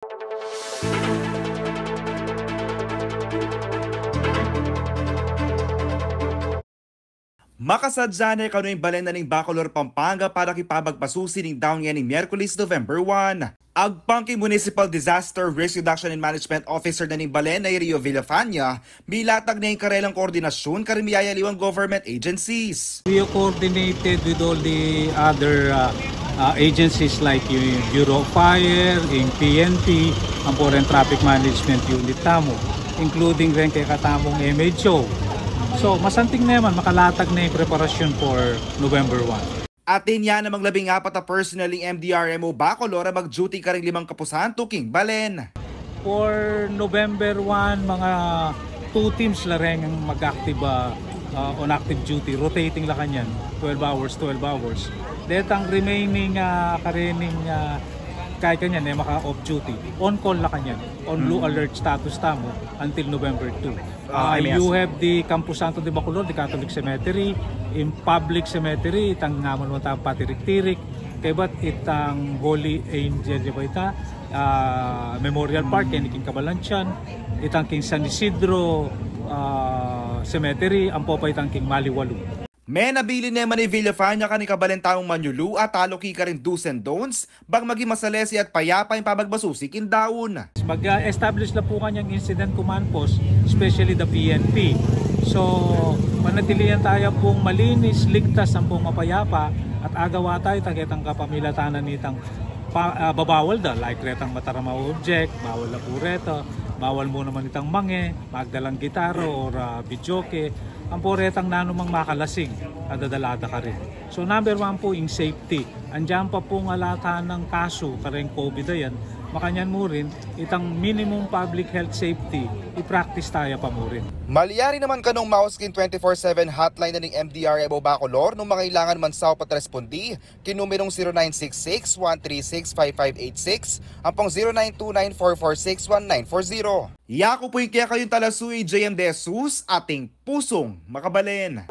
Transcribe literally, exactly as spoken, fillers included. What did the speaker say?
Makasadya ne kanu ing balen na ning Bacolor, Pampanga para king pabagbasusi ning daun ngening Miyerkules, November one. Agpang king Municipal Disaster Risk Reduction and Management Officer na ning balen a i Rio Villafana, milatag ne ing karelang koordinasyun karing miyayaliwang government agencies. We are coordinated with all the other uh, uh, agencies like yung Bureau of Fire, yung P N P, ampo reng traffic management unit tamu, including reng kekatamung M H O. So, masanting ne man, makalatag ne ing preparasyon for November one. Atin ya namang labing apat a personnel ing M D R M O Bacolor a mag-duty karing limang kapusantu king balen. For November one, mga two teams la reng mag-active, ah, ah, on active duty, rotating la kanyan, twelve hours, twelve hours. Detang remaining, ah, karening, ah, kaya kanyan, e maka-off duty. On call la kanyan. On blue alert status tamu until November two. Ah, Ah, I mean, you have the Camposanto de Bacolor, the Catholic Cemetery, in public cemetery, itang naman mo tang patirik-tirik, kaybat itang Holy Angel, di ba ita? Ah, Memorial Park, keni king Cabalantian, itang king San Isidro ah, Cemetery, ampo pa itang king Maliwalu. Menabilin ne man i Villafana karing kabalen tamung manyulu at taluki karing do's and don'ts bang maging masalese at payapa ing pabagbasusi king daun. Mag-establish la pu kanyang incident command post, especially the P N P. So, panatilian taya pung malinis, ligtas, ampong mapayapa, at agawa taya itang ketang kapamilatan nitang pa, ah, babawal da, like retang mataram a object, bawal la pu reta, bawal mu naman itang mange, magdalang gitara or ah, videoke, ampo retang nanumang makalasing a dadala da karin. So number one pu ing safety. Andiyan pa pung alatan ng kasu kareng COVID a yan, makanyan mu rin, itang minimum public health safety, i-practice taya pa mu rin. Malyari naman kanung maus king twenty-four seven hotline na ning M D R M O Bacolor nung mangailangan man saup at respondi, king numerung zero nine six six, one three six, five five eight six, ampong zero nine two nine, four four six, one nine four zero. Yaku pu ing kekayung talasuyu, J M De Jesus, ating pusung makabalen.